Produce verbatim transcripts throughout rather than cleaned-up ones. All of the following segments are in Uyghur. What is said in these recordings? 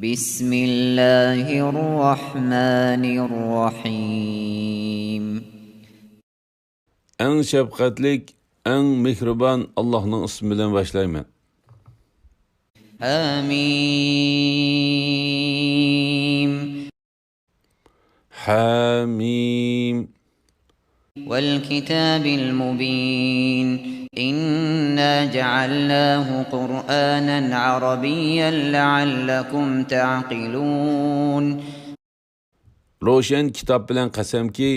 بسم الله الرحمن الرحيم. ئەڭ شەپقەتلىك، ئەڭ مېھرىبان ئاللاھنىڭ ئىسمى بىلەن باشلايمەن. حميم. حميم. والكتاب المبين. إنا جعلناه قرآنا عربيا لعلكم تعقلون. روشەن كىتاب بىلەن قەسەمكى،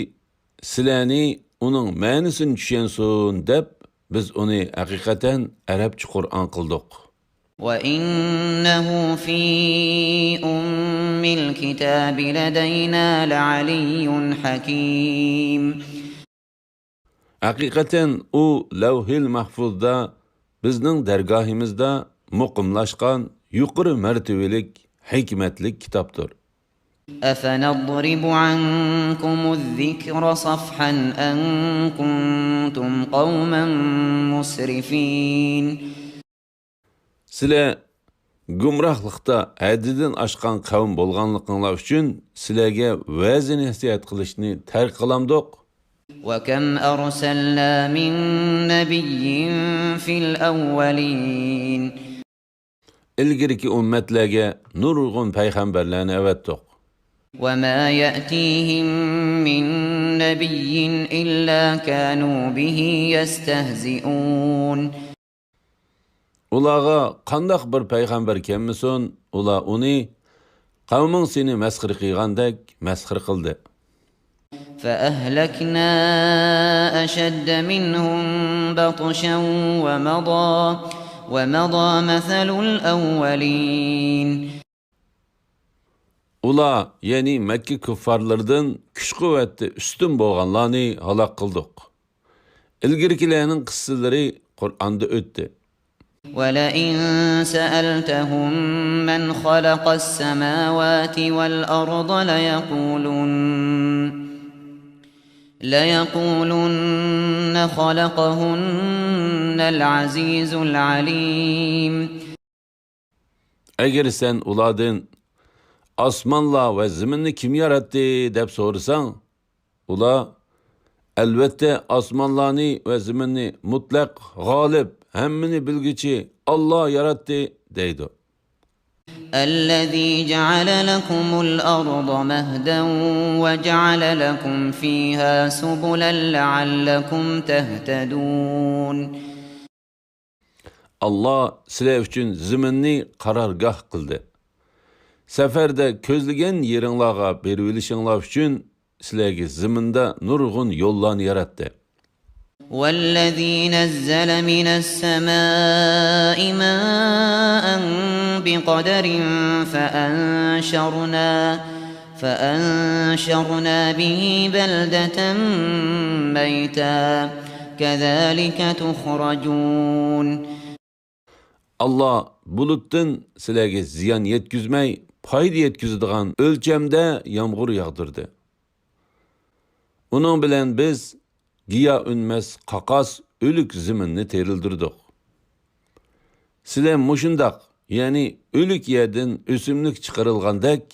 سىلەرنى ئۇنىڭ مەنىسىنى چۈشەنسۇن دەپ، بىز ئۇنى ھەقىقەتەن ئەرەبچە قۇرئان قىلدۇق. وإنه في أم الكتاب لدينا لعلي حكيم. ھەقىقەتەن ئۇ لەۋھىل مەھفۇزدا، بىزنىڭ دەرگاھىمىزدا مۇقىملاشقان يۇقىرى مەرتىۋىلىك، ھېكمەتلىك كىتابتۇر. أفنضرب عنكم الذكر صفحا أن كنتم قوما مسرفين. سىلەر گۇمراھلىقتا ھەددىدىن ئاشقان قەۋم بولغانلىقىڭلار ئۈچۈن سىلەرگە ۋەزى-نەسىھەت قىلىشنى تەرك قىلامدۇق؟ وكم أرسلنا من نبي في الأولين. ئىلگىرىكى ئۈممەتلەرگە نۇرغۇن پەيغەمبەرلەرنى ئەۋەتتۇق. وما يأتيهم من نبي إلا كانوا به يستهزئون. ئۇلارغا قانداق بىر پەيغەمبەر كەلمىسۇن، ئۇلار ئۇنى قەۋمىڭ سېنى مەسخىرە قىلغاندەك مەسخىرە قىلدى. فأهلكنا أشد منهم بطشا ومضى، ومضى مثل الأولين. ئۇلار، يەنى مەككە كۇففارلىرىدىن كۈچ-قۇۋۋەتتە ئۈستۈن بولغانلارنى ھالاك قىلدۇق. ئىلگىرىكىلەرنىڭ قىسسىلىرى قۇرئاندا ئۆتتى. ولئن سألتهم من خلق السماوات والأرض ليقولن، ليقولن خلقهن العزيز العليم. ئەگەر سەن ئۇلاردىن، «ئاسمانلار ۋە زېمىننى كىم ياراتتى؟» دەپ سورىساڭ، ئۇلار، «ئەلۋەتتە، ئاسمانلارنى ۋە زېمىننى مۇتلەق غالىب، ھەممىنى بىلگۈچى ئاللا ياراتتى» دەيدۇ. الذي جعل لكم الأرض مهدا وجعل لكم فيها سبلا لعلكم تهتدون. ئاللا سىلەر ئۈچۈن زېمىننى قارارگاھ قىلدى. سەپەردە كۆزلىگەن يېرىڭلارغا بېرىۋېلىشىڭلار ئۈچۈن سىلەرگە زېمىندا نۇرغۇن يوللارنى ياراتتى. والذي نزل من السماء ماء بقدر فأنشرنا، فأنشرنا به بلدة ميتا كذلك تخرجون. ئاللا بۇلۇتتىن سىلەرگە زىيان يەتكۈزمەي، پايدا يەتكۈزىدىغان ئۆلچەمدە يامغۇر ياغدۇردى. ئۇنىڭ بىلەن بىز گىياھ ئۈنمەس قاقاس ئۆلۈك زېمىننى تىرىلدۈردۇق. سىلەر مۇشۇنداق، يەنى ئۆلۈك يەردىن ئۆسۈملۈك چىقىرىلغاندەك،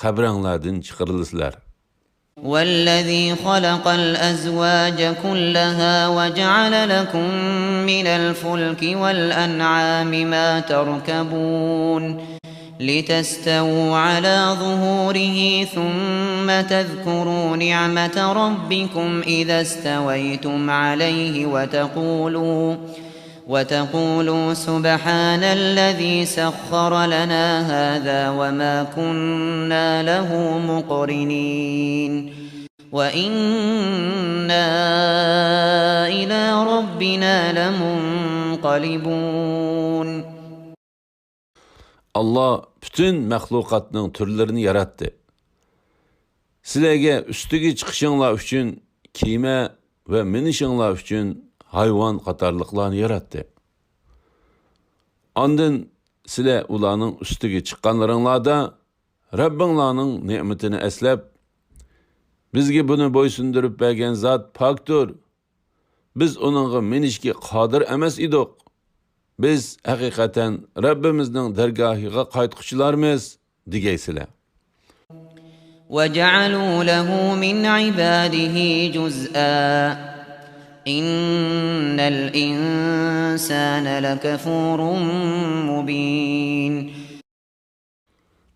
قەبرەڭلاردىن چىقىرىلىسىلەر. والذي خلق الأزواج كلها وجعل لكم من الفلك والأنعام ما تركبون لتستووا على ظهوره ثم تذكروا نعمة ربكم إذا استويتم عليه وتقولوا، وتقولوا سبحان الذي سخر لنا هذا وما كنا له مقرنين. وإنا إلى ربنا لمنقلبون. ئاللا پۈتۈن مەخلۇقاتنىڭ تۈرلىرىنى ياراتتى. سىلەرگە ئۈستىگە چىقىشىڭلار ئۈچۈن كېمە ۋە مىنىشىڭلار ئۈچۈن ھايۋان قاتارلىقلارنى ياراتتى. ئاندىن سىلەر ئۇلارنىڭ ئۈستىگە چىققانلىرىڭلاردا رەببىڭلارنىڭ نېمىتىنى ئەسلەپ، «بىزگە بۇنى بويسۇندۇرۇپ بەرگەن زات پاكتۇر. بىز ئۇنىڭغا مىنىشكە قادىر ئەمەس ئىدۇق. بىز ھەقىقەتەن رەببىمىزنىڭ دەرگاھىغا قايتقۇچىلارمىز» دېگەيسىلەر. وجعلوا له من عباده جزءا إن الإنسان لكفور مبين.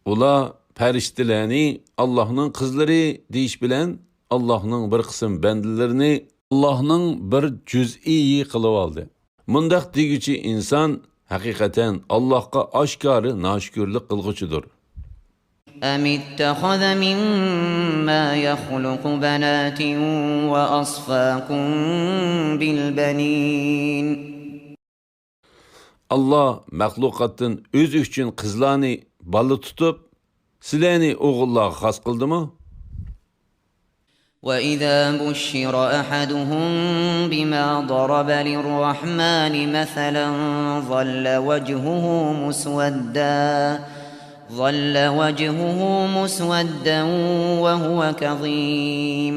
ئۇلار پەرىشتىلەرنى ئاللاھنىڭ قىزلىرى دېيىش بىلەن ئاللاھنىڭ بىر قىسىم بەندىلىرىنى ئاللاھنىڭ بىر جۈزئىيى قىلىۋالدى. مۇنداق دېگۈچى ئىنسان ھەقىقەتەن ئاللاھقا ئاشكارا ناشۈكۈرلۈك قىلغۇچىدۇر. أم اتخذ مما يخلق بنات وأصفاكم بالبنين. ئاللا مەخلۇقاتتىن ئۆزى ئۈچۈن قىزلارنى بالا تۇتۇپ، سىلەرنى ئوغۇللارغا خاس قىلدىمۇ؟ وإذا بشر أحدهم بما ضرب للرحمن مثلا ظل وجهه مسودا ظل وجهه مسودا وهو كظيم.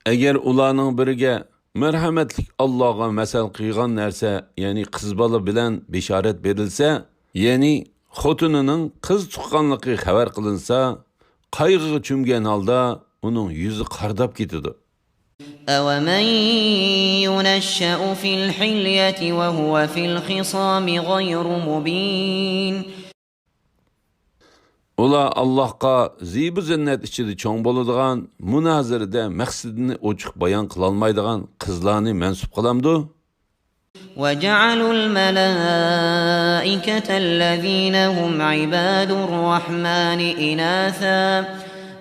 ئەگەر ئۇلارنىڭ بىرىگە مەرھەمەتلىك ئاللاغا مەسەل قىلغان نەرسە، يەنى قىز بالا بىلەن بېشارەت بېرىلسە، يەنى خوتۇنىنىڭ قىز تۇغقانلىقى خەۋەر قىلىنسا، قايغىغا چۆمگەن ھالدا ئۇنىڭ يۈزى قارىداپ كېتىدۇ. أومن ينشأ في الحلية وهو في الخصام غير مبين. ئۇلار ئاللاھقا زىبۇ زىننەت ئىچىدە چوڭ بولىدىغان، مۇنازىرىدە مەقسىتىنى ئوچۇق بايان قىلالمايدىغان قىزلارنى مەنسۇپ قىلامدۇ؟ وجعلوا الملائكة الذين هم عباد الرحمن إناثا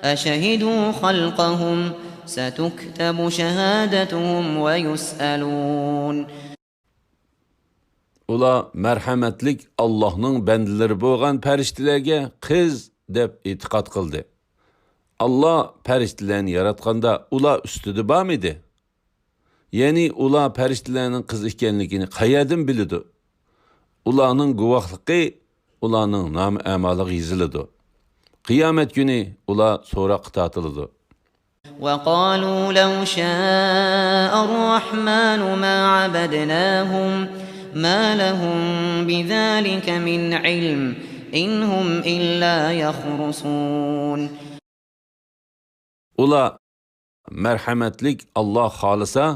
أشهدوا خلقهم ستكتب شهادتهم ويسألون. ئۇلار مەرھەمەتلىك ئاللاھنىڭ بەندىلىرى بولغان پەرىشتىلەرگە قىز دەپ ئېتىقاد قىلدى. ئاللا پەرىشتىلەرنى ياراتقاندا ئۇلار ئۈستىدە بارمىدى؟ يەنى ئۇلار پەرىشتىلەرنىڭ قىز ئىكەنلىكىنى قەيەردىن بىلىدۇ؟ ئۇلارنىڭ گۇۋاھلىقى ئۇلارنىڭ نامە ئەمالىغا يېزىلىدۇ. قىيامەت كۈنى ئۇلار سوراققا تارتىلىدۇ. وقالوا لو شاء الرحمن ما عبدناهم ما لهم بذلك من علم إن هم إلا يخرصون. ئۇلار، مەرھەمەتلىك ئاللا خالىسا،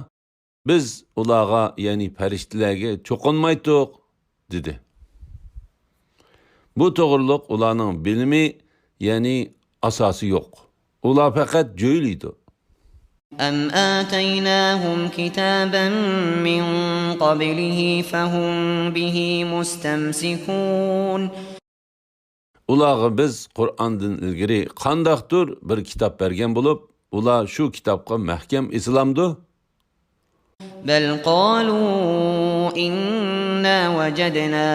بىز ئۇلارغا، يەنى پەرىشتىلەرگە چوقۇنمايتتۇق، دېدى. بۇ توغرۇلۇق ئۇلارنىڭ بىلىمى، يەنى ئاساسى يوق. ئۇلار پەقەت جۆيلەيدۇ. أم آتيناهم كتابا من قبله فهم به مستمسكون. ئۇلارغا بىز قۇرئاندىن ئىلگىرى قانداقتۇر بىر كىتاب بەرگەن بولۇپ، ئۇلار شۇ كىتابقا مەھكەم ئېسىلامدۇ؟ بل قالوا إنا وجدنا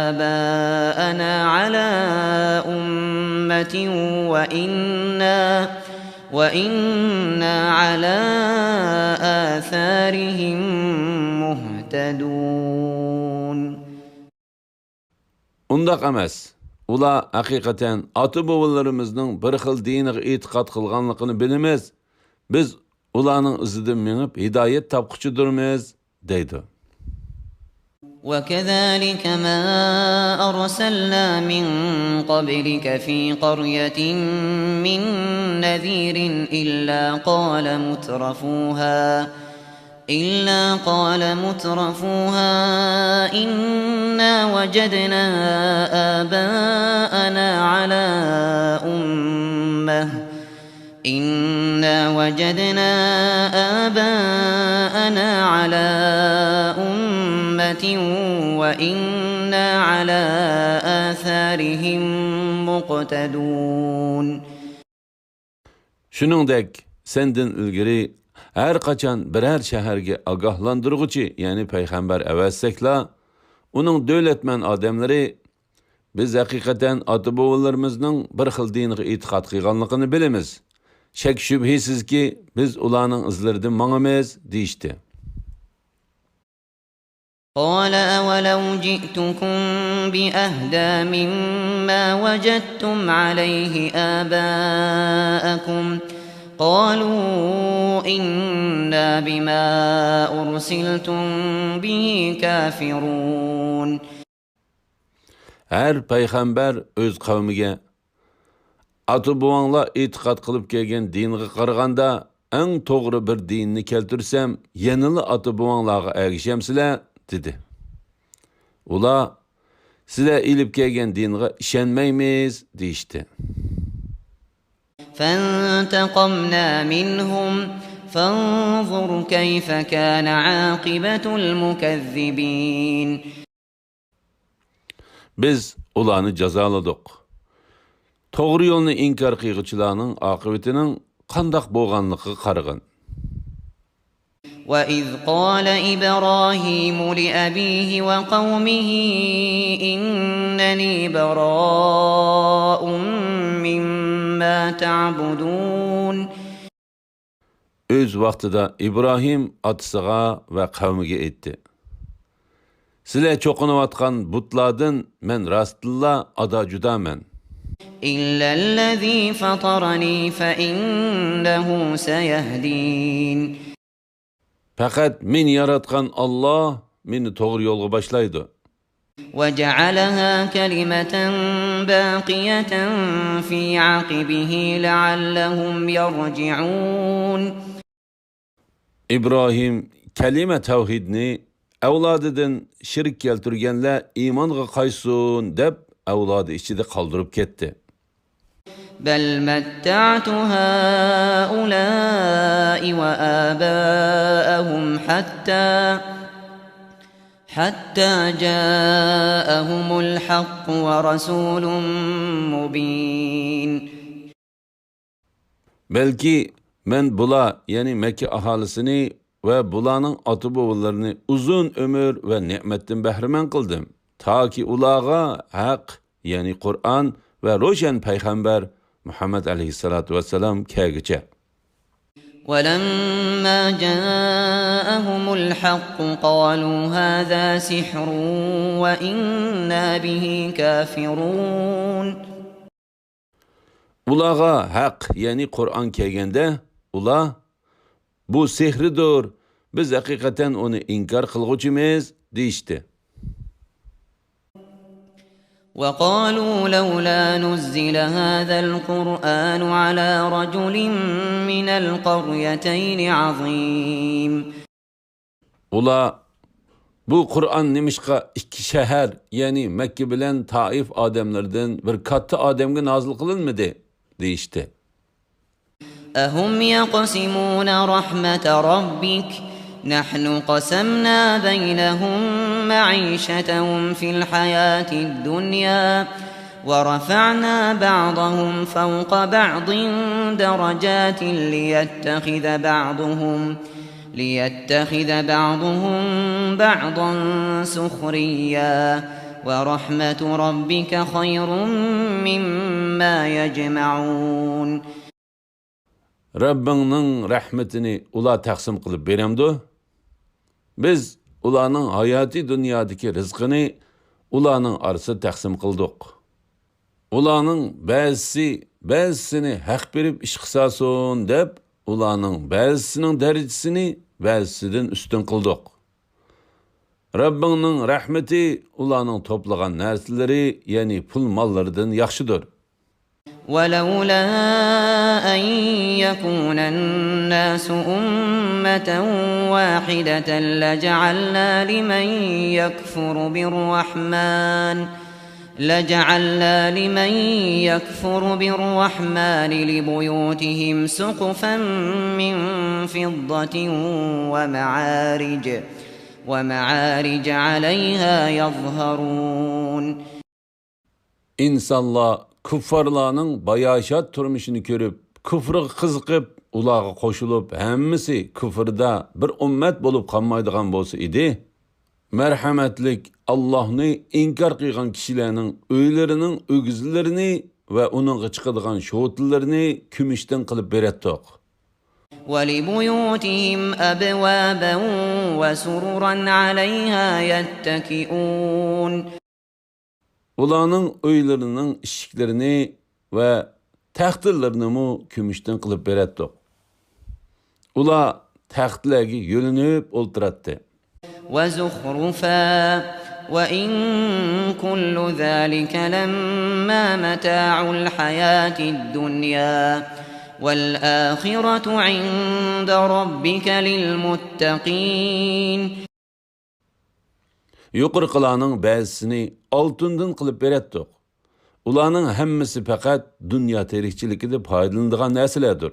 آباءنا على أمة وإنا، وإنا على آثارهم مهتدون. ئۇنداق ئەمەس. ئۇلار ھەقىقەتەن ئاتا-بوۋىلىرىمىزنىڭ بىر خىل دىنىغا ئېتىقاد قىلغانلىقىنى بىلىمىز. بىز ئۇلارنىڭ ئىزىدىن مېڭىپ ھىدايەت تاپقۇچىدۇرمىز، دەيدۇ. وكذلك ما أرسلنا من قبلك في قرية من نذير إلا قال مترفوها إلا قال مترفوها إنا وجدنا آباءنا على أمة إنا وجدنا آباءنا على أمة وإنا على آثارهم مقتدون. شۇنىڭدەك، سەندىن ئىلگىرى ھەر قاچان بىرەر شەھەرگە ئاگاھلاندۇرغۇچى، يەنى پەيغەمبەر ئەۋەتسەكلا، ئۇنىڭ دۆلەتمەن ئادەملىرى، بىز ھەقىقەتەن ئاتا-بوۋىلىرىمىزنىڭ بىر خىل دىنغا ئېتىقاد قىلغانلىقىنى بىلىمىز. شەك-شۈبھىسىزكى، بىز ئۇلارنىڭ ئىزلىرىدىن ماڭىمىز، دېيىشتى. قال أولو جئتكم بأهدى مما وجدتم عليه آباءكم قالوا إنا بما أرسلتم به كافرون. ھەر پەيغەمبەر ئۆز قەۋمىگە، ئاتا-بوۋاڭلار ئېتىقاد قىلىپ كەلگەن دىنغا قارىغاندا ئەڭ توغرا بىر دىننى كەلتۈرسەم، يەنىلا ئاتا-بوۋاڭلارغا ئەگىشەمسىلەر؟ دېدى. ئۇلار، سىلەر ئېلىپ كەلگەن دىنغا ئىشەنمەيمىز، دېيىشتى. فانتقمنا منهم فانظر كيف كان عاقبة المكذبين. بىز ئۇلارنى جازالىدۇق. توغرا يولنى ئىنكار قىلغۇچىلارنىڭ ئاقىۋىتىنىڭ قانداق بولغانلىقىغا قارىغىن. وإذ قال إبراهيم لأبيه وقومه إنني براء مما تعبدون. ئۆز ۋاقتىدا ئىبراھىم ئاتىسىغا ۋە قەۋمىگە ئېيتتى، سىلەر چوقۇنۇۋاتقان بۇتلاردىن مەن راستتىنلا ئادا-جۇدامەن. إلا الذي فطرني فإنه سيهدين. پەقەت مېنى ياراتقان ئاللا مېنى توغرا يولغا باشلايدۇ. وجعلها كلمة باقية في عقبه لعلهم يرجعون. ئىبراھىم كەلىمە تەۋھىدنى ئەۋلادىدىن شېرىك كەلتۈرگەنلەر ئىمانغا قايتسۇن دەپ ئەۋلادى ئىچىدە قالدۇرۇپ كەتتى. بل متعت هؤلاء وآباءهم حتى حتى جاءهم الحق ورسول مبين. بەلكى مەن بۇلار، يەنى مەككە ئاھالىسىنى ۋە بۇلارنىڭ ئاتا-بوۋىلىرىنى ئۇزۇن ئۆمۈر ۋە نېمەتتىن بەھرىمەن قىلدىم، تاكى ئۇلارغا ھەق، يەنى قۇرئان ۋە روشەن پەيغەمبەر مۇھەممەد ئەلەيھىسسالاتۇ ۋەسسالام كەلگۈچە. ولما جاءهم الحق قالوا هذا سحر وإنا به كافرون. ئۇلارغا ھەق، يەنى قۇرئان كەلگەندە، ئۇلار، بۇ سېھرىدۇر، بىز ھەقىقەتەن ئۇنى ئىنكار قىلغۇچىمىز، دېيىشتى. وقالوا لولا نزل هذا القرآن على رجل من القريتين عظيم. ئۇلار، بۇ قۇرئان نېمىشقا ئىككى شەھەر، يەنى مەككە بىلەن تائىف ئادەملىرىدىن بىر كاتتا ئادەمگە نازىل قىلىنمىدى؟ دېيىشتى. أهم يقسمون رحمة ربك نحن قسمنا بينهم معيشتهم في الحياة الدنيا ورفعنا بعضهم فوق بعض درجات ليتخذ بعضهم ليتخذ بعضهم بعضا سخريا ورحمة ربك خير مما يجمعون. رەببىڭنىڭ رەھمىتىنى ئۇلار تەقسىم قىلىپ بېرەمدۇ؟ بىز ئۇلارنىڭ ھاياتىي دۇنيادىكى رىزقىنى ئۇلارنىڭ ئارىسىدا تەقسىم قىلدۇق. ئۇلارنىڭ بەزىسى بەزىسىنى ھەق بېرىپ ئىش قىساسۇن دەپ، ئۇلارنىڭ بەزىسىنىڭ دەرىجىسىنى بەزىسىدىن ئۈستۈن قىلدۇق. رەببىڭنىڭ رەھمىتى ئۇلارنىڭ توپلىغان نەرسىلىرى، يەنى پۇل-ماللىرىدىن ياخشىدۇر. ولولا أن يكون الناس أمة واحدة لجعلنا لمن يكفر بالرحمن لجعلنا لمن يكفر بالرحمن لبيوتهم سقفا من فضة ومعارج ومعارج عليها يظهرون. ئىنسانلار كۇففارلارنىڭ باياشات تۇرمۇشىنى كۆرۈپ، كۇفرىغا قىزىقىپ، ئۇلارغا قوشۇلۇپ، ھەممىسى كۇفرىدا بىر ئۈممەت بولۇپ قالمايدىغان بولسا ئىدى، مەرھەمەتلىك ئاللاھنى ئىنكار قىلغان كىشىلەرنىڭ ئۆيلىرىنىڭ ئۆگزىلىرىنى ۋە ئۇنىڭغا چىقىدىغان شوتىلىرىنى كۈمۈشتىن قىلىپ بېرەتتۇق. ولبيوتهم أبوابا وسررا عليها يتكئون. ئۇلارنىڭ ئۆيلىرىنىڭ ئىشىكلىرىنى ۋە تەختىلىرىنىمۇ كۈمۈشتىن قىلىپ بېرەتتۇق. ئۇلار تەختلەرگە يۆلىنىپ ئولتۇراتتى. وزخرفا وإن كل ذلك لما متاع الحياة الدنيا والآخرة عند ربك للمتقين. يۇقىرىقىلارنىڭ بەزىسىنى ئالتۇندىن قىلىپ بېرەتتۇق. ئۇلارنىڭ ھەممىسى پەقەت دۇنيا تىرىكچىلىكىدە پايدىلىنىدىغان نەرسىلەردۇر.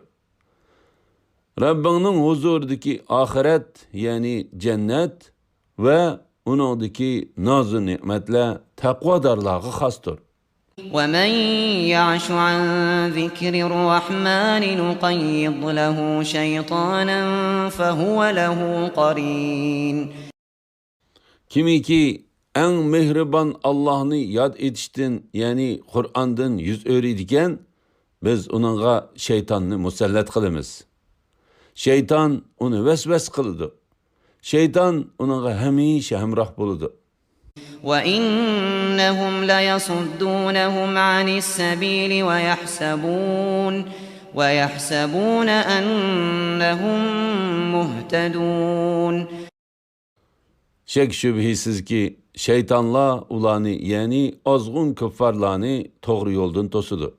رەببىڭنىڭ ھۇزۇرىدىكى ئاخىرەت، يەنى جەننەت ۋە ئۇنىڭدىكى نازۇ نېمەتلەر تەقۋادارلارغا خاستۇر. ومن يعش عن ذكر الرحمن نقيض له شيطانا فهو له قرين. كىمكى ئەڭ مېھرىبان ئاللاھنى ياد ئېتىشتىن، يەنى قۇرئاندىن يۈز ئۆرۈيدىكەن، بىز ئۇنىڭغا شەيتاننى مۇسەللەت قىلىمىز. شەيتان ئۇنى ۋەسۋەسە قىلىدۇ. شەيتان ئۇنىڭغا ھەمىشە ھەمراھ بولىدۇ. وإنهم ليصدونهم عن السبيل ويحسبون ويحسبون أنهم مهتدون. شەك-شۈبھىسىزكى، شەيتانلار ئۇلارنى، يەنى ئازغۇن كۇففارلارنى توغرا يولدىن توسىدۇ.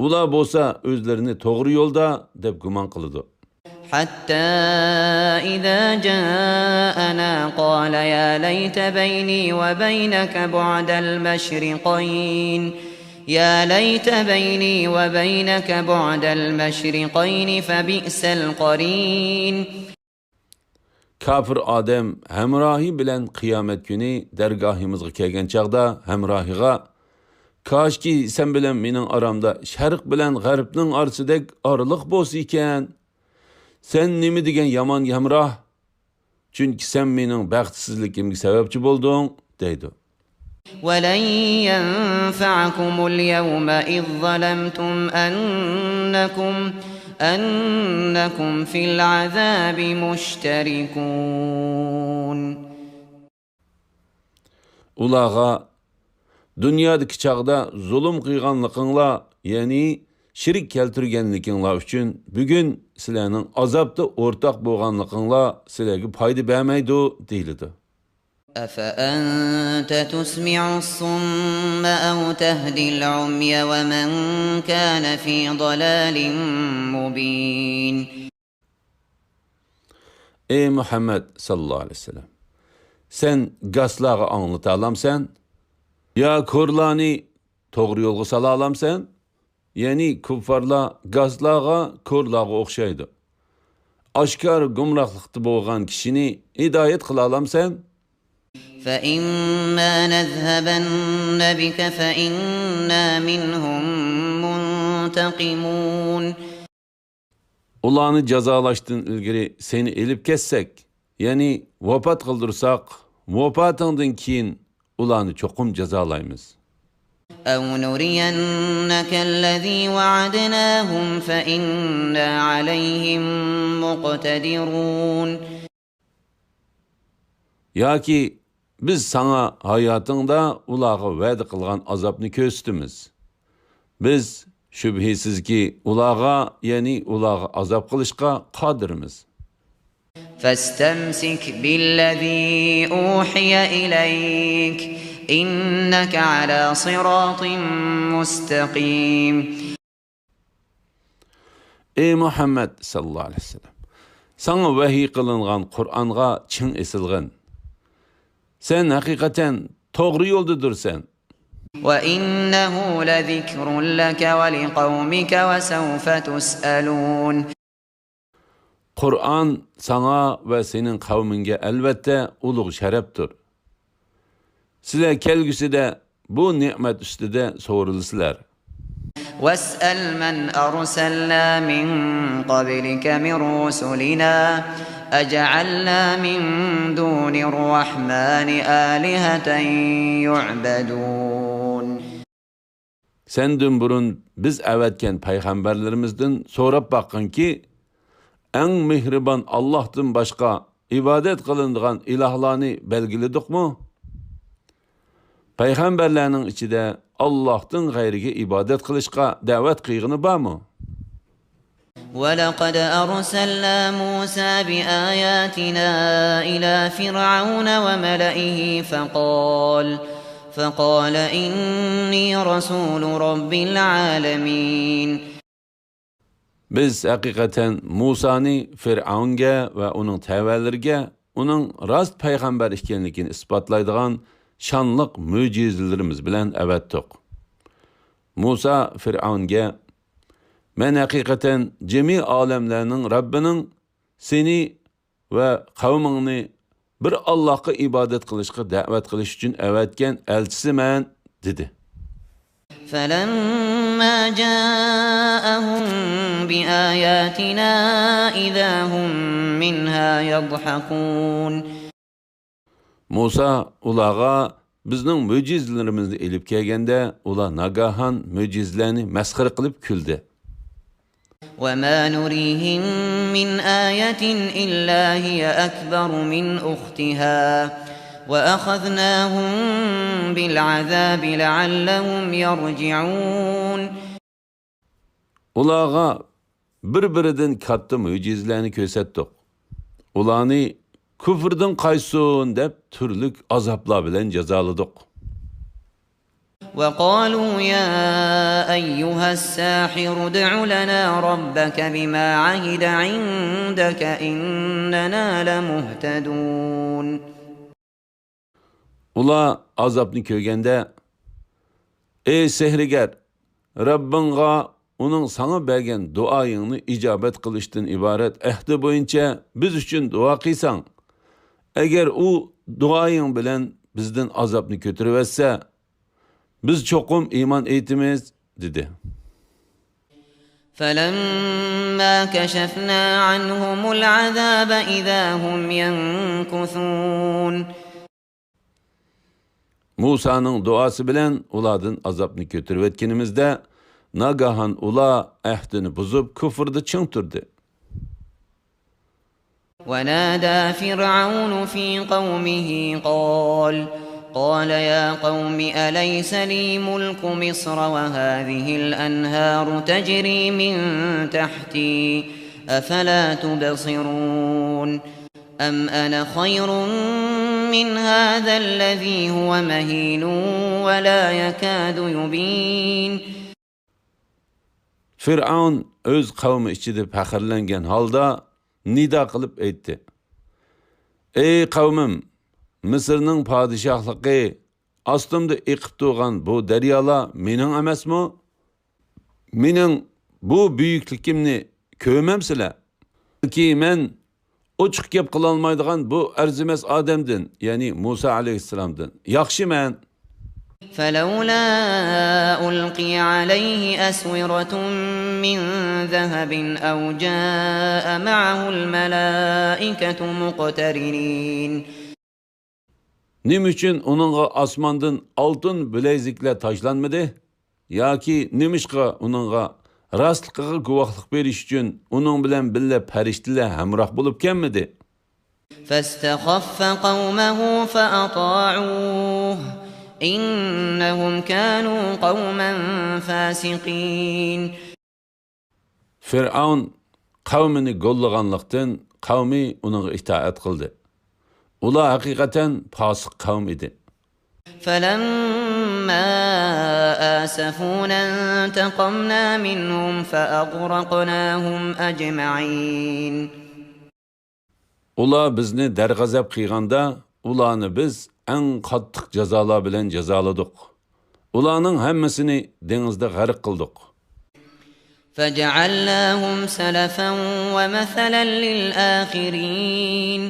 ئۇلار بولسا ئۆزلىرىنى توغرا يولدا دەپ گۇمان قىلىدۇ. حتى إذا جاءنا قال يا ليت بيني وبينك بعد المشرقين يا ليت بيني وبينك بعد المشرقين فبئس القرين. كاپىر ئادەم ھەمراھى بىلەن قىيامەت كۈنى دەرگاھىمىزغا كەلگەن چاغدا ھەمراھىغا، كاشكى سەن بىلەن مېنىڭ ئارامدا شەرق بىلەن غەربنىڭ ئارىسىدەك ئارىلىق بولسا ئىكەن. سەن نېمە دېگەن يامان ھەمراھ! چۈنكى سەن مېنىڭ بەختسىزلىكىمگە سەۋەبچى بولدۇڭ، دەيدۇ. ولن ينفعكم اليوم إذ ظلمتم أنكم أنكم في العذاب مشتركون. ئۇلارغا، دۇنيادىكى چاغدا زۇلۇم قىلغانلىقىڭلار، يەنى شېرىك كەلتۈرگەنلىكىڭلار ئۈچۈن بۈگۈن سىلەرنىڭ ئازابتا ئورتاق بولغانلىقىڭلار سىلەرگە پايدا بەرمەيدۇ، دېيىلىدۇ. أفأنت تسمع الصم أو تهدي العمي ومن كان في ضلال مبين. ئەي مۇھەممەد ساللاللاھۇ ئەلەيھى ۋەسەللەم، سەن گاسلارغا ئاڭلىتالامسەن؟ يا كورلارنى توغرا يولغا سالالامسەن؟ يەنى كۇففارلار گاسلارغا، كورلارغا ئوخشايدۇ. ئاشكارا گۇمراھلىقتا بولغان كىشىنى ھىدايەت قىلالامسەن؟ فإما نذهبن بك فإنا منهم منتقمون. ئۇلارنى جازالاشتىن ئىلگىرى سېنى ئېلىپ كەتسەك، يەنى ۋاپات قىلدۇرساق، ۋاپاتىڭدىن كېيىن ئۇلارنى چوقۇم جازالايمىز. أو نرينك الذي وعدناهم فإنا عليهم مقتدرون. ياكى بىز ساڭا ھاياتىڭدا ئۇلارغا ۋەدە قىلغان ئازابنى كۆرسىتىمىز. بىز شۈبھىسىزكى ئۇلارغا، يەنى ئۇلارغا ئازاب قىلىشقا قادىرمىز. فاستمسك بالذي أوحي إليك إنك على صراط مستقيم. ئەي مۇھەممەد ساللاللاھۇ ئەلەيھى ۋەسەللەم، ساڭا ۋەھىي قىلىنغان قۇرئانغا چىڭ ئېسىلغىن. سەن ھەقىقەتەن توغرا يولدىدۇرسەن. وإنه لذكر لك ولقومك وسوف تسألون. قۇرئان ساڭا ۋە سېنىڭ قەۋمىڭگە ئەلۋەتتە ئۇلۇغ شەرەپتۇر. سىلەر كەلگۈسىدە بۇ نېمەت ئۈستىدە سورىلىسىلەر. واسأل من أرسلنا من قبلك من رسلنا أجعلنا من دون الرحمن آلهة يعبدون. سەندىن بۇرۇن بىز ئەۋەتكەن پەيغەمبەرلىرىمىزدىن سوراپ باققىنكى، ئەڭ مېھرىبان ئاللاھتىن باشقا ئىبادەت قىلىنىدىغان ئىلاھلارنى بەلگىلىدۇقمۇ؟ پەيغەمبەرلەرنىڭ ئىچىدە ئاللاھتىن غەيرىگە ئىبادەت قىلىشقا دەۋەت قىلغىنى بارمۇ؟ ولقد أرسلنا موسى بآياتنا إلى فرعون وملئه فقال، فقال إني رسول رب العالمين. بىز ھەقىقەتەن مۇسانى فىرئەۋنگە ۋە ئۇنىڭ تەۋەلىرىگە ئۇنىڭ راست پەيغەمبەر ئىكەنلىكىنى ئىسپاتلايدىغان شانلىق مۆجىزىلىرىمىز بىلەن ئەۋەتتۇق. مۇسا فىرئەۋنگە، مەن ھەقىقەتەن جىمى ئالەملەرنىڭ رەببىنىڭ سېنى ۋە قەۋمىڭنى بىر ئاللاھقا ئىبادەت قىلىشقا دەۋەت قىلىش ئۈچۈن ئەۋەتكەن ئەلچىسىمەن، دېدى. فلما جاءهم بآياتنا إذا هم منها يضحكون. مۇسا ئۇلارغا بىزنىڭ مۆجىزىلىرىمىزنى ئېلىپ كەلگەندە، ئۇلار ناگاھان مۆجىزىلەرنى مەسخىرە قىلىپ كۈلدى. وما نريهم من آية إلا هي أكبر من أختها وأخذناهم بالعذاب لعلهم يرجعون. ئۇلارغا بىر-بىرىدىن كاتتا مۆجىزىلەرنى كۆرسەتتۇق. ئۇلارنى كۇفرىدىن قايتسۇن دەپ تۈرلۈك ئازابلار بىلەن جازالىدۇق. وقالوا يا أيها الساحر ادع لنا ربك بما عهد عندك إننا لمهتدون. ئۇلار ئازابنى كۆرگەندە، ئەي سېھىرگەر، رەببىڭغا ئۇنىڭ ساڭا بەرگەن دۇئايىڭنى ئىجابەت قىلىشتىن ئىبارەت ئەھدى بويىچە بىز ئۈچۈن دۇئا قىلساڭ، ئەگەر ئۇ دۇئايىڭ بىلەن بىزدىن ئازابنى كۆتۈرۈۋەتسە، بىز چوقۇم ئىمان ئېيتىمىز، دېدى. فلما كشفنا عنهم العذاب إذا هم ينكثون. مۇسانىڭ دۇئاسى بىلەن ئۇلاردىن ئازابنى كۆتۈرۈۋەتكىنىمىزدە، ناگاھان ئۇلار ئەھدىنى بۇزۇپ، كۇفردا چىڭ تۇردى. ونادى فرعون في قومه قال، قال يا قوم أليس لي ملك مصر وهذه الأنهار تجري من تحتي أفلا تبصرون. أم أنا خير من هذا الذي هو مهين ولا يكاد يبين. فىرئەۋن ئۆز قەۋمى ئىچىدە پەخىرلەنگەن ھالدا نىدا قىلىپ ئېيتتى، ئەي قەۋمىم، مىسىرنىڭ پادىشاھلىقى ئاستىمدا ئېقىپ تۇرغان بۇ دەريالار مېنىڭ ئەمەسمۇ؟ مېنىڭ بۇ بۈيۈكلۈكۈمنى كۆرمەمسىلەر؟ بەلكى مەن ئوچۇق گەپ قىلالمايدىغان بۇ ئەرزىمەس ئادەمدىن، يەنى مۇسا ئەلەيھىسسالامدىن ياخشىمەن. فلولا ألقي عليه أسورة من ذهب أو جاء معه الملائكة مقترنين. نېمە ئۈچۈن ئۇنىڭغا ئاسماندىن ئالتۇن بىلەيزۈكلەر تاشلانمىدى؟ ياكى نېمىشقا ئۇنىڭغا راستلىقىغا گۇۋاھلىق بېرىش ئۈچۈن ئۇنىڭ بىلەن بىللە پەرىشتىلەر ھەمراھ بولۇپ كەلمىدى؟ فاستخف قومه فأطاعوه إنهم كانوا قوما فاسقين. فىرئەۋن قەۋمىنى گوللىغانلىقتىن، قەۋمى ئۇنىڭغا ئىتائەت قىلدى. ئۇلار ھەقىقەتەن پاسىق قەۋم ئىدى. فلما آسفونا انتقمنا منهم فأغرقناهم أجمعين. ئۇلار بىزنى دەرغەزەپ قىلغاندا، ئۇلارنى بىز ئەڭ قاتتىق جازالار بىلەن جازالىدۇق. ئۇلارنىڭ ھەممىسىنى دېڭىزدا غەرق قىلدۇق. فجعلناهم سلفا ومثلا للآخرين.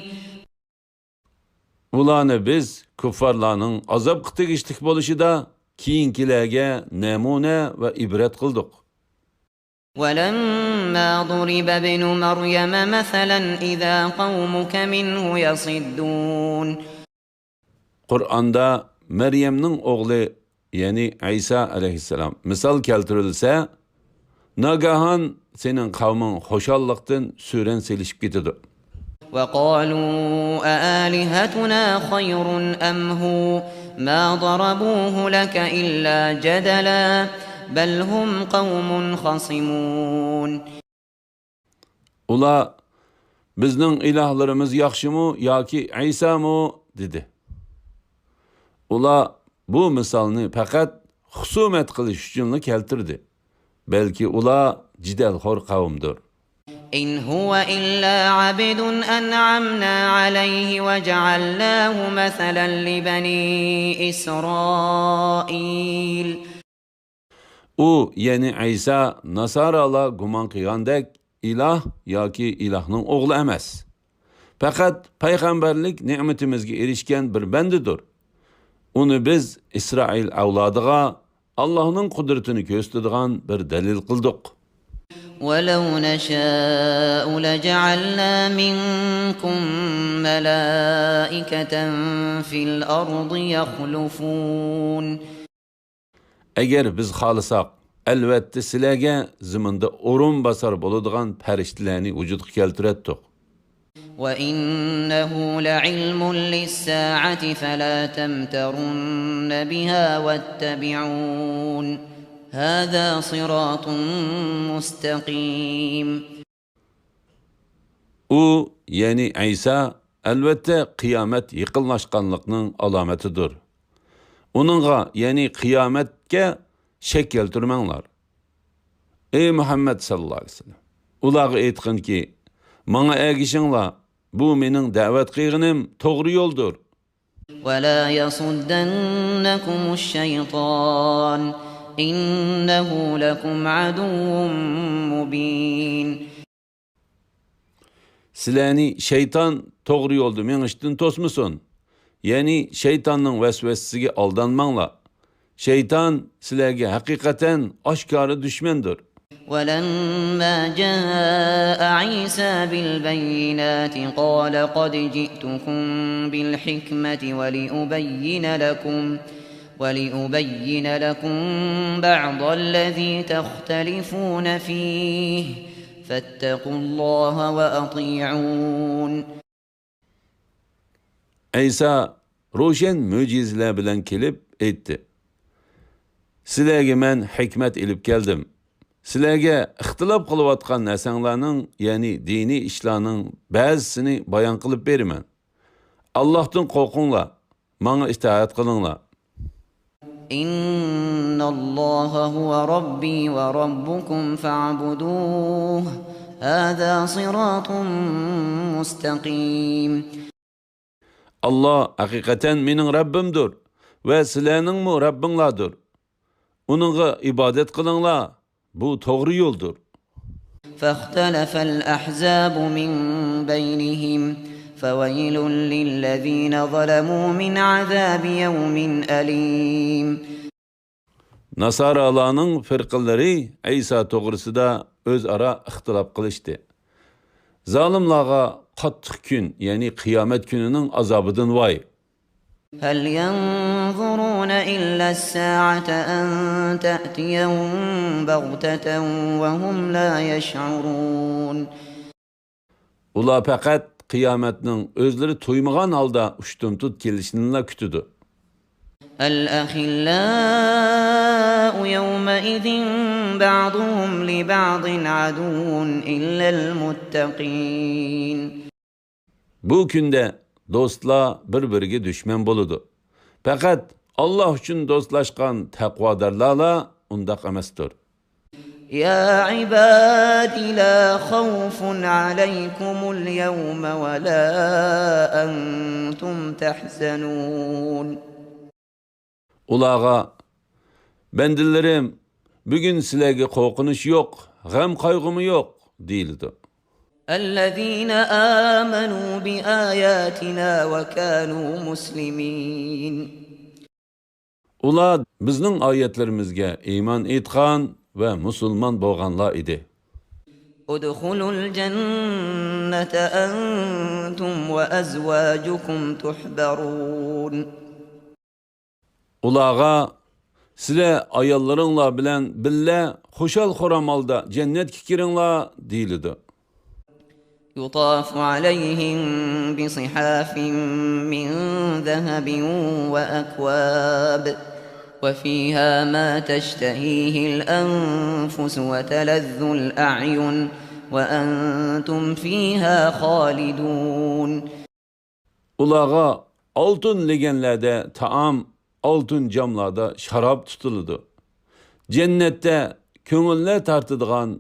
ئۇلارنى بىز كۇففارلارنىڭ ئازابقا تېگىشلىك بولۇشىدا كېيىنكىلەرگە نەمۇنە ۋە ئىبرەت قىلدۇق. ولما ضرب ابن مريم مثلا إذا قومك منه يصدون. قۇرئاندا مەريەمنىڭ ئوغلى، يەنى ئەيسا ئەلەيھىسسالام مىسال كەلتۈرۈلسە، ناگاھان سېنىڭ قەۋمىڭ خۇشاللىقتىن سۈرەن سېلىشىپ كېتىدۇ. وقالوا أآلهتنا خير أم هو ما ضربوه لك إلا جدلا بل هم قوم خصمون. ئۇلار، «بىزنىڭ ئىلاھلىرىمىز ياخشىمۇ ياكى ئەيسامۇ؟» دېدى. ئۇلار بۇ مىسالنى پەقەت خۇسۇمەت قىلىش ئۈچۈنلا كەلتۈردى. بەلكى ئۇلار جېدەلخور قەۋمدۇر. إن هو إلا عبد أنعمنا عليه وجعلناه مثلا لبني إسرائيل. ئۇ، يەنى ئەيسا، ناسارالار گۇمان قىلغاندەك ئىلاھ ياكى ئىلاھنىڭ ئوغلى ئەمەس. پەقەت پەيغەمبەرلىك نېمىتىمىزگە ئېرىشكەن بىر بەندىدۇر. ئۇنى بىز ئىسرائىل ئەۋلادىغا ئاللاھنىڭ قۇدرىتىنى كۆرسىتىدىغان بىر دەلىل قىلدۇق. ولو نشاء لجعلنا منكم ملائكة في الأرض يخلفون. ئەگەر بىز خالىساق، ئەلۋەتتە سىلەرگە زېمىندا ئورۇنباسار بولىدىغان پەرىشتىلەرنى ۋۇجۇدقا كەلتۈرەتتۇق. وإنه لعلم للساعة فلا تمترن بها واتبعون هذا صراط مستقيم. ئۇ، يەنى ئەيسا، ئەلۋەتتە قىيامەت يېقىنلاشقانلىقنىڭ ئالامىتىدۇر. ئۇنىڭغا، يەنى قىيامەتكە شەك كەلتۈرمەڭلار. ئەي مۇھەممەد ساللاللاھۇ ئەلەيھى ۋەسەللەم، ئۇلارغا ئېيتقىنكى، ماڭا ئەگىشىڭلار، بۇ مېنىڭ دەۋەت قىلغىنىم توغرا يولدۇر. ولا يصدنكم الشيطان إنه لكم عدو مبين. سىلەرنى شەيتان توغرا يولدا مېڭىشتىن توسمىسۇن. يەنى شەيتاننىڭ ۋەسۋەسىسىگە ئالدانماڭلار. شەيتان سىلەرگە ھەقىقەتەن ئاشكارا دۈشمەندۇر. ولما جاء عيسى بالبينات قال قد جئتكم بالحكمة ولأبين لكم ولأبين لكم بعض الذي تختلفون فيه فاتقوا الله وأطيعون. ئەيسا روشەن مۆجىزىلەر بىلەن كېلىپ ئېيتتى، سىلەرگە مەن ھېكمەت ئېلىپ كەلدىم. سىلەرگە ئىختىلاپ قىلىۋاتقان نەرسەڭلارنىڭ، يەنى دىنىي ئىشلارنىڭ بەزىسىنى بايان قىلىپ بېرىمەن. ئاللاھتىن قورقۇڭلار، ماڭا ئىتائەت قىلىڭلار. إن الله هو ربي وربكم فاعبدوه هذا صراط مستقيم. ئاللا ھەقىقەتەن مېنىڭ رەببىمدۇر ۋە سىلەرنىڭمۇ رەببىڭلاردۇر. ئۇنىڭغا ئىبادەت قىلىڭلار، بۇ توغرا يولدۇر. فاختلف الأحزاب من بينهم فويل للذين ظلموا من عذاب يوم أليم. ناسارالارنىڭ فىرقىلىرى ئەيسا توغرىسىدا ئۆزئارا ئىختىلاپ قىلىشتى. زالىملارغا قاتتىق كۈن، يەنى قىيامەت كۈنىنىڭ ئازابىدىن ۋاي! هل ينظرون إلا الساعة أن تأتيهم بغتة وهم لا يشعرون. ئۇلار پەقەت قىيامەتنىڭ ئۆزلىرى تۇيمىغان ھالدا ئۇشتۇمتۇت كېلىشىنىلا كۈتىدۇ. الأخلاء يومئذ بعضهم لبعض عدو إلا المتقين. بۇ كۈندە دوستلار بىر-بىرىگە دۈشمەن بولىدۇ. پەقەت ئاللا ئۈچۈن دوستلاشقان تەقۋادارلارلا ئۇنداق ئەمەستۇر. يا عباد لا خوف عليكم اليوم ولا أنتم تحزنون. ئۇلارغا، بەندىلىرىم، بۈگۈن سىلەرگە قورقۇنچ يوق، غەم-قايغۇمۇ يوق، دېيىلىدۇ. الذين آمنوا بآياتنا وكانوا مسلمين. ئۇلار بىزنىڭ ئايەتلىرىمىزگە ئىمان ئېيتقان ۋە مۇسۇلمان بولغانلار ئىدى. ادخلوا الجنة أنتم وأزواجكم تحبرون. ئۇلارغا، سىلەر ئاياللىرىڭلار بىلەن بىللە خۇشال-خۇرام ھالدا جەننەتكە كىرىڭلار، دېيىلىدۇ. يطاف عليهم بصحاف من ذهب وأكواب وفيها ما تشتهيه الأنفس وتلذ الأعين وأنتم فيها خالدون. ئۇلارغا ئالتۇن لېگەنلەردە تائام، ئالتۇن جاملاردا شاراب تۇتۇلىدۇ. جەننەتتە كۆڭۈللەر تارتىدىغان،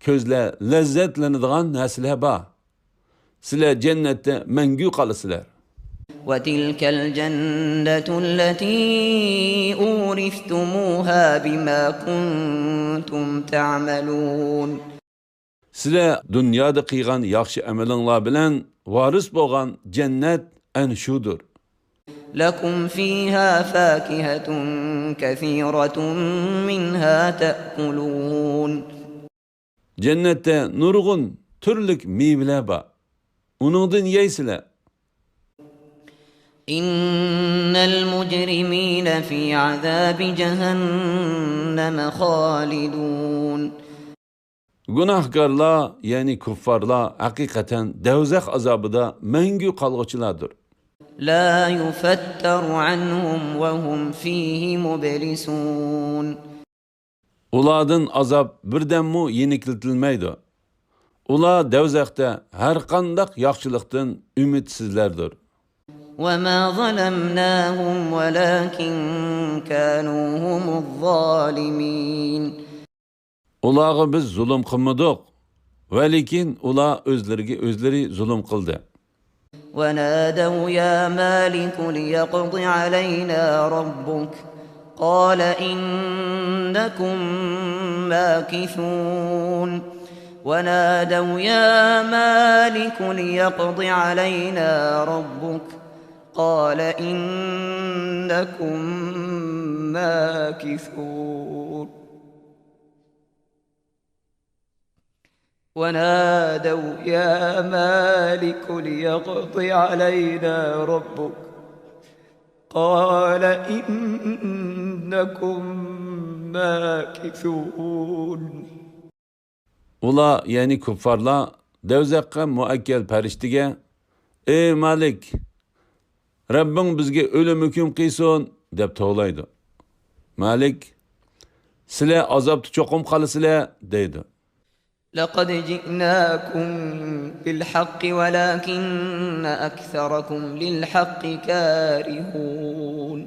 كۆزلەر لەززەتلىنىدىغان نەرسىلەر بار. سىلەر جەننەتتە مەڭگۈ قالىسىلەر. وتلك الجنة التي أورثتموها بما كنتم تعملون. سىلەر دۇنيادا قىلغان ياخشى ئەمىلىڭلار بىلەن ۋارىس بولغان جەننەت ئەنە شۇدۇر. لكم فيها فاكهة كثيرة منها تأكلون. جەننەتتە نۇرغۇن تۈرلۈك مېۋىلەر بار. ئۇنىڭدىن يەيسىلەر. إن المجرمين في عذاب جهنم خالدون. گۇناھكارلار، يەنى كۇففارلار ھەقىقەتەن دەۋزەخ ئازابىدا مەڭگۈ قالغۇچىلاردۇر. لا يفتر عنهم وهم فيه مبلسون. ئۇلاردىن ئازاب بىردەممۇ يېنىكلىتىلمەيدۇ. ئۇلار دەۋزەختە ھەرقانداق ياخشىلىقتىن ئۈمىدسىزلەردۇر. وما ظلمناهم ولكن كانوا هم الظالمين. ئۇلارغا بىز زۇلۇم قىلمىدۇق، ۋەلىكىن ئۇلار ئۆزلىرىگە ئۆزلىرى زۇلۇم قىلدى. ونادوا يا مالك ليقض علينا ربك قال إنكم ماكثون. ونادوا يا مالك ليقض علينا ربك قال إنكم ماكثون. ونادوا يا مالك ليقض علينا ربك قال إنكم ماكثون. ئۇلار، يەنى كۇففارلار، دەۋزەخكە مۇئەككەل پەرىشتىگە، «ئەي مالىك، رەببىڭ بىزگە ئۆلۈم ھۆكۈم قىلسۇن» دەپ توۋلايدۇ. مالىك، «سىلەر ئازابتا چوقۇم قالىسىلەر» دەيدۇ. لقد جئناكم بالحق ولكن أكثركم للحق كارهون.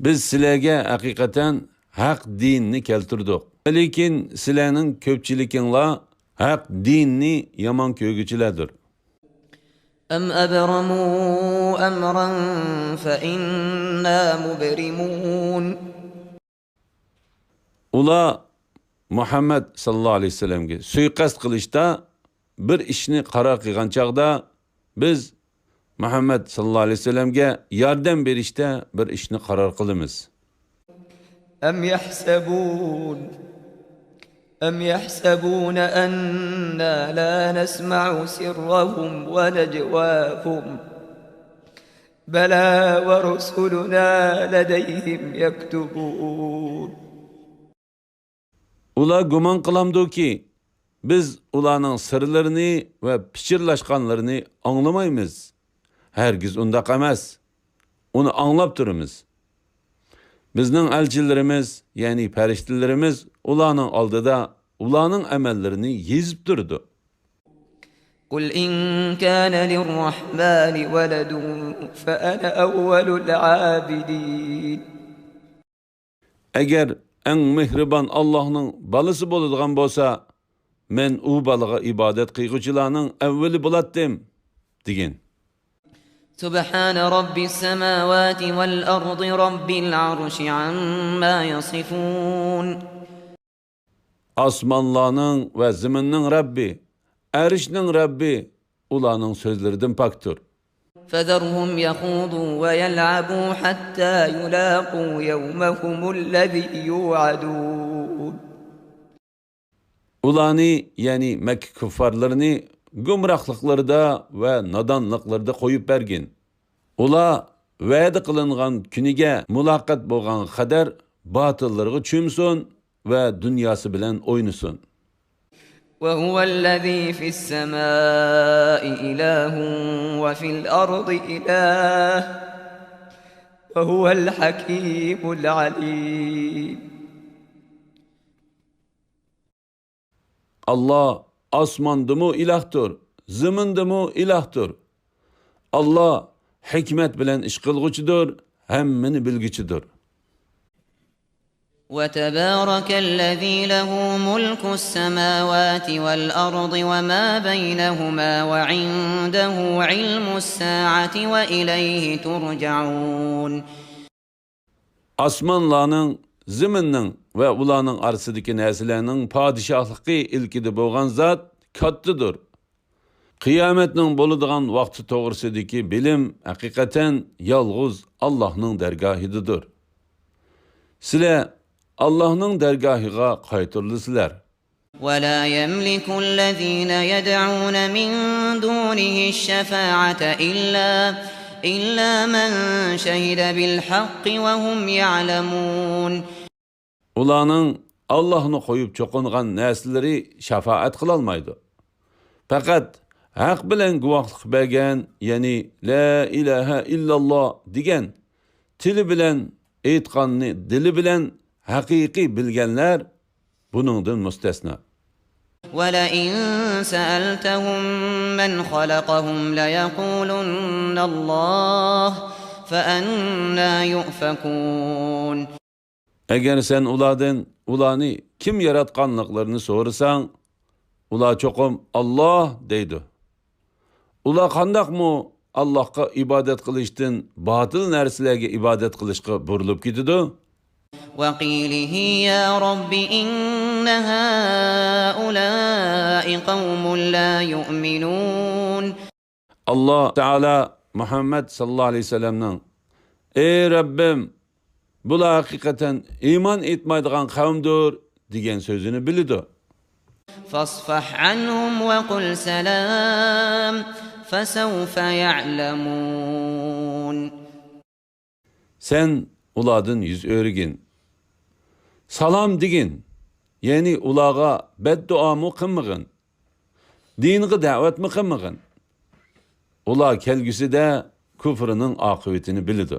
بىز سىلەرگە ھەقىقەتەن ھەق دىننى كەلتۈردۇق. لېكىن سىلەرنىڭ كۆپچىلىكىڭلار ھەق دىننى يامان كۆرگۈچىلەردۇر. أم أبرموا أمرا فإنا مبرمون. ئۇلار مۇھەممەد ساللاللاھۇ ئەلەيھى ۋەسەللەمگە سۇيىقەست قىلىشتا بىر ئىشنى قارار قىلغان چاغدا، بىز مۇھەممەد ساللاللاھۇ ئەلەيھى ۋەسەللەمگە ياردەم بېرىشتە بىر ئىشنى قارار قىلىمىز. أم يحسبون أم يحسبون أنا لا نسمع سرهم ونجواهم بلى ورسلنا لديهم يكتبون. ئۇلار گۇمان قىلامدۇكى، بىز ئۇلارنىڭ سىرلىرىنى ۋە پىچىرلاشقانلىرىنى ئاڭلىمايمىز؟ ھەرگىز ئۇنداق ئەمەس. ئۇنى ئاڭلاپ تۇرىمىز. بىزنىڭ ئەلچىلىرىمىز، يەنى پەرىشتىلىرىمىز ئۇلارنىڭ ئالدىدا ئۇلارنىڭ ئەمەللىرىنى يېزىپ تۇرىدۇ. قل إن كان للرحمن ولد فأنا أول العابدين. ئەگەر ئەڭ مېھرىبان ئاللاھنىڭ بالىسى بولىدىغان بولسا، مەن ئۇ بالىغا ئىبادەت قىلغۇچىلارنىڭ ئەۋۋىلى بولاتتىم، دېگىن. سبحان رب السماوات والأرض رب العرش عما يصفون. ئاسمانلارنىڭ ۋە زېمىننىڭ رەببى، ئەرشنىڭ رەببى ئۇلارنىڭ سۆزلىرىدىن پاكتۇر. فذرهم يخوضوا ويلعبوا حتى يلاقوا يومهم الذي يوعدون. ئۇلارنى، يەنى مەككە كۇففارلىرىنى گۇمراھلىقلىرىدا ۋە نادانلىقلىرىدا قويۇپ بەرگىن. ئۇلار ۋەدە قىلىنغان كۈنىگە مۇلاقات بولغانغا قەدەر باتىللىرىغا چۆمسۇن ۋە دۇنياسى بىلەن ئوينىسۇن. وهو الذي في السماء إله وفي الأرض إله وهو الحكيم العليم. ئاللا ئاسماندىمۇ ئىلاھتۇر، زېمىندىمۇ ئىلاھتۇر. ئاللا ھېكمەت بىلەن ئىش قىلغۇچىدۇر، ھەممىنى بىلگۈچىدۇر. وتبارك الذي له ملك السماوات والأرض وما بينهما وعنده علم الساعة وإليه ترجعون. ئاسمانلارنىڭ، زېمىننىڭ ۋە ئۇلارنىڭ ئارىسىدىكى نەرسىلەرنىڭ پادىشاھلىقى ئىلكىدە بولغان زات كاتتىدۇر. قىيامەتنىڭ بولىدىغان ۋاقتى توغرىسىدىكى بىلىم ھەقىقەتەن يالغۇز ئاللاھنىڭ دەرگاھىدىدۇر. سىلەر ئاللاھنىڭ دەرگاھىغا قايتۇرۇلىسىلەر. ولا يملك الذين يدعون من دونه الشفاعة إلا، إلا من شهد بالحق وهم يعلمون. ئۇلارنىڭ ئاللاھنى قويۇپ چوقۇنغان نەرسىلىرى شاپائەت قىلالمايدۇ. پەقەت ھەق بىلەن گۇۋاھلىق بەرگەن، يەنى لا ئىلاھە ئىللاللا دېگەن، تىلى بىلەن ئېيتقاننى دىلى بىلەن ھەقىقىي بىلگەنلەر بۇنىڭدىن مۇستەسنا. ولئن سألتهم من خلقهم ليقولن الله فأنى يؤفكون. ئەگەر سەن ئۇلاردىن ئۇلارنى كىم ياراتقانلىقلىرىنى سورىساڭ، ئۇلار چوقۇم ئاللا دەيدۇ. ئۇلار قانداقمۇ ئاللاھقا ئىبادەت قىلىشتىن باتىل نەرسىلەرگە ئىبادەت قىلىشقا بۇرۇلۇپ كېتىدۇ؟ وقيله يا رب إن هؤلاء قوم لا يؤمنون. ئاللا تائالا مۇھەممەد ساللاللاھۇ ئەلەيھى ۋەسەللەمنىڭ، ئەي رەببىم، بۇلار ھەقىقەتەن ئىمان ئېيتمايدىغان قەۋمدۇر دېگەن سۆزىنى بىلىدۇ. فاصفح عنهم وقل سلام فسوف يعلمون. سەن ئۇلاردىن يۈز ئۆرۈگىن. سالام دېگىن، يەنى ئۇلارغا بەددۇئامۇ قىلمىغىن. دىنغا دەۋەتمۇ قىلمىغىن. ئۇلار كەلگۈسىدە كۇفرىنىڭ ئاقىۋىتىنى بىلىدۇ.